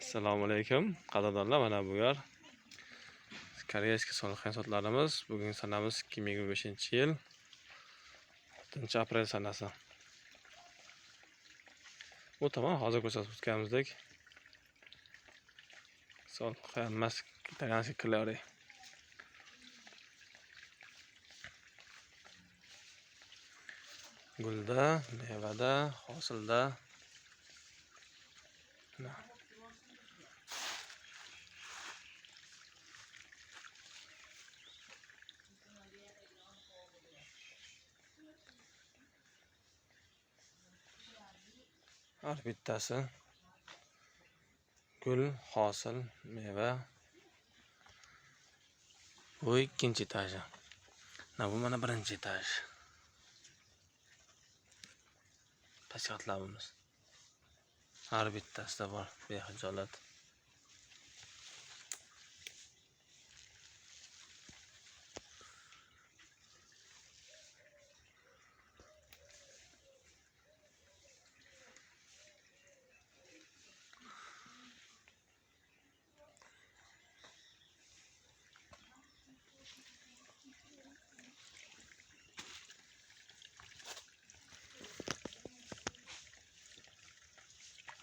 Assalomu alaykum qadrdonlar, mana bu yer koreyskiy solixan sotlarimiz. Bugun sanamiz 2025-yil 6 aprel sanasi. Bu tomon hozir ko'rsatib o'tganimizdek solixan emas, итальянский Clary. Gulda, mevada, hosilda. Mana. Har bittasi gul, hosil, meva. Bu ikkinchi etaji. Mana bu mana birinchi etaj. Pastki qatlamimiz. Har bittasida bor bexijolat.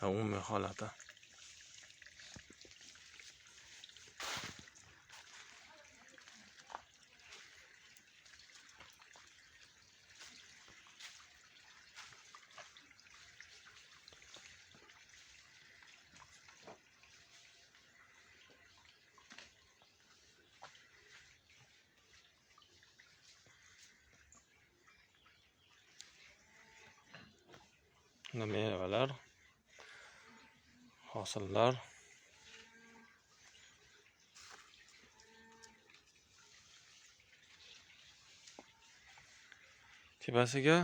Umumiy holati. Meva, hosillar. Tepasiga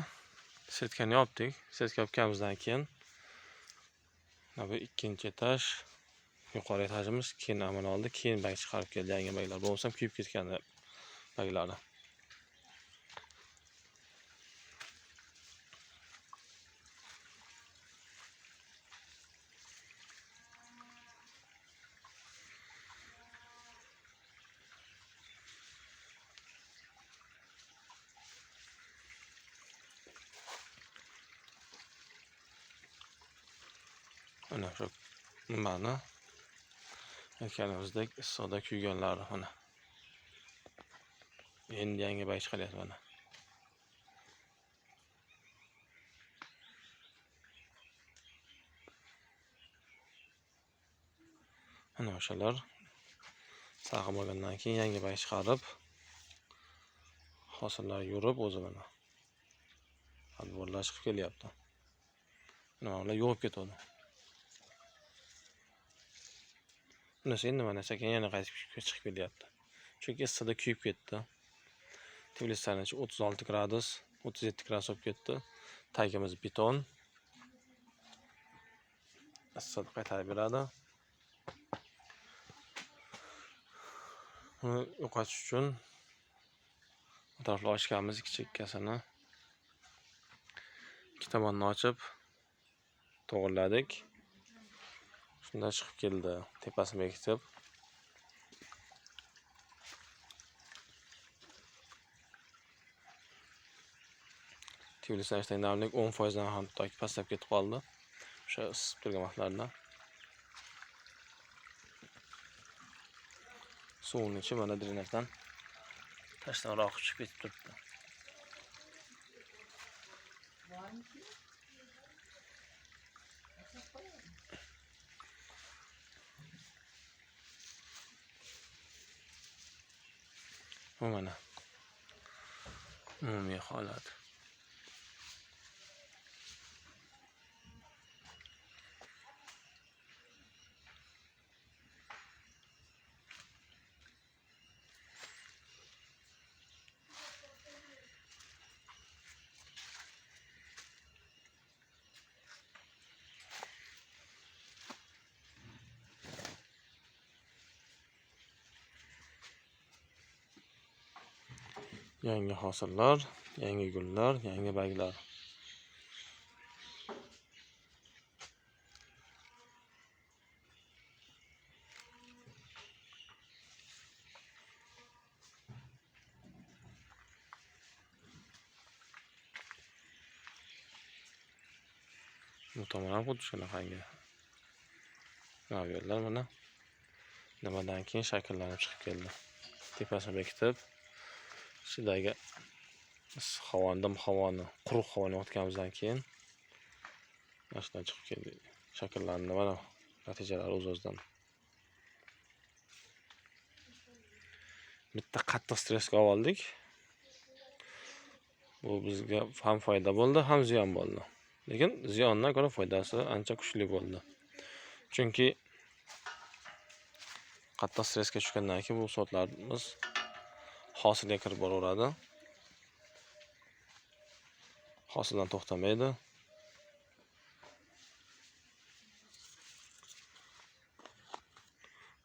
setkani yopdik. Setka yopganimizdan keyin mana bu ikkinchi etaj, yuqori etajimiz keyin amal oldi. Keyin bag chiqarib keldi, yangi baglar. Bo'lmasam kuyib ketgandi baglari. Mana shu nimani aytganimizdek issiqda kuyganlari mana. Endi yangi bag chiqaryapti mana. Mana o'shalar salqin bo'lgandan keyin yangi bag chiqarib, hosillar yurib o'zi mana. Adborlar chiqib kelyapti. Mana ular yo'qib ketadi. Bunisi endi mana sekin yana qaytib chiqib kelyapti. Chunki issiqda kuyib ketdi. Teplitsani ichi 36 gradus, 37 gradus bo'lib ketdi. Tagimiz beton. Issiqni qaytarib beradi. Buni yo'qotish uchun atrofni ochganmiz, ikki chekkasini. Ikki tomonni ochib to'g'riladik. Shunda chiqib keldi, tepasini bekitib. Teplitsani namlik 10% dan ham toki pastlab ketib qoldi. O'sha isib turgan vaqtlarda. Suvning ichi mana drenajdan tashlanroq chiqib ketib turibdi. Bu mana umumiy holat. Yangi hosillar, yangi gullar, yangi baglar. Bu tomon ham xuddi shunaqangi. Mana bu yerlar mana nimadan keyin shakllanib chiqib keldi. Tepasini bekitib, ichidagi issiq havoni, dim havoni, quruq havoni yoqganimizdan keyin mana shundan chiqib keldi. Shakllandi mana natijalari o'z-o'zidan. Bitta qattiq stressga oldik. Bu bizga ham foyda bo'ldi, ham ziyon bo'ldi. Lekin ziyondan ko'ra foydasi ancha kuchli bo'ldi. Chunki qattiq stressga tushgandan keyin bu sortlarimiz hosilga kirib boraveradi. Hosildan to'xtamaydi.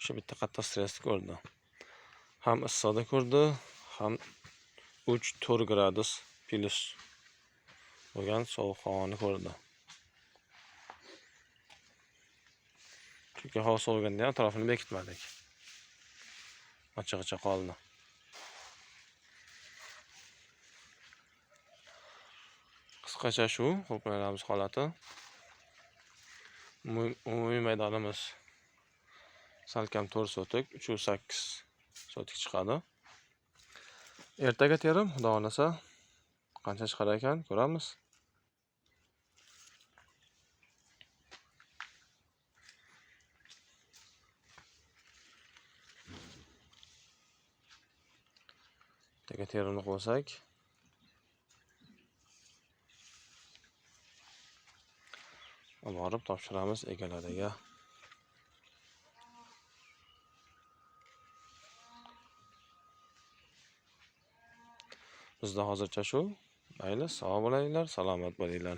Shu bitta qattiq stressni ko'rdi. Ham issiqda ko'rdi, ham 3-4 gradus plus bo'lgan sovuq havoni ko'rdi. Chunki havo sovuganda ham atrofini bekitmadik. Ochiqcha qoldi. Qisqacha shu qo'pollarimiz holati. Umumiy maydonimiz salkam 4 sotik, 3.8 sotik chiqadi. Ertaga terim, Xudo xolasa qancha chiqar ekan ko'ramiz. Ertaga terimni qo'ysak, borib topshiramiz egalariga. Bizda hozircha shu. Mayli, sog' bo'linglar, salomat bo'linglar.